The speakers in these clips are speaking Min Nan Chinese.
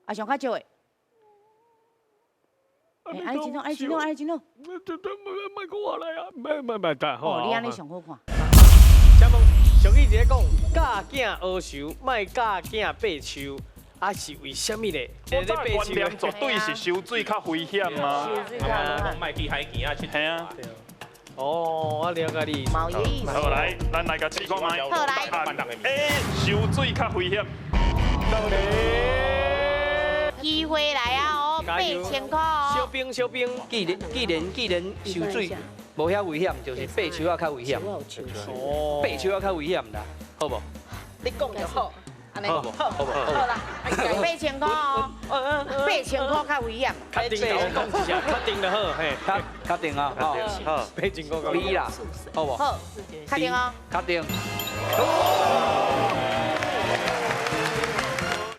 啊，上較少的。欸，按呢真好，按呢真好，按呢真好。莫講話來啊，莫莫莫得哦，你按呢上好看。請問俗語一个講，教囝學泅，莫教囝爬樹，啊是為啥物咧？我早觀念絕對是泅水較危險啊！泅水莫去海墘仔𨑨係啊。哦，我了解你。冇意思。好來，咱來共試看覓。好來。答案 A，泅水較危險。機會來啊！哦，8000塊哦。小兵小兵，既然泅水無遐危險，就是爬樹仔較危險。哦，爬樹仔較危險啦，好無？你講就好，按呢好無？好無？好啦，8000塊哦，8000塊較危險。確定講一下，確定就好，嘿，確確定啊，好，好，8000塊。 B 啦，好無？好，確定哦。確定。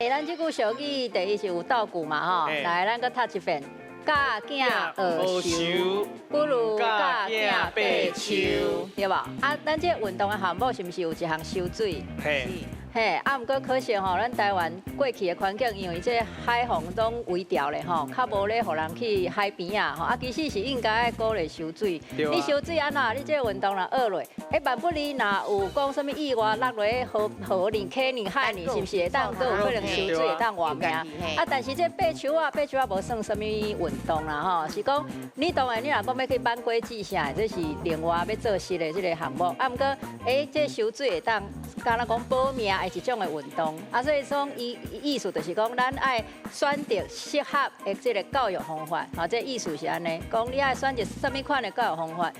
欸，咱這句俗語第一是有倒句嘛吼，來，咱閣讀一遍：教囝學泅，不如教囝爬樹，對無？啊，咱這運動的項目是毋是有一項泅水？嘿。嘿，啊，毋過可惜吼，咱台灣過去的環境，因為這海防攏圍牢咧吼，較無咧予人去海邊啊吼。啊，其實是應該愛鼓勵泅水。你泅水按怎？你這個運動若學落，欸，萬不利若有講啥物意外落落去河河裡、溪裡、海裡，是毋是會當閣有可能泅水會當活命？啊，但是這爬樹仔，爬樹仔無算啥物運動啦吼，是講你當然你若講欲去挽果子啥，這是另外欲做實的這個項目。啊，毋過欸，這泅水會當，敢若講保命的一種的運動，啊，所以講伊意思就是講，咱愛選擇適合的這個教育方法，吼，這意思是按呢，講你愛選擇啥物款的教育方法，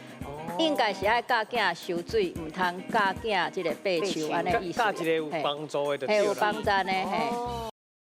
應該是愛教囝泅水，毋通教囝這個爬樹，按呢意思。教一個有幫助的就嘿，有幫助呢，嘿。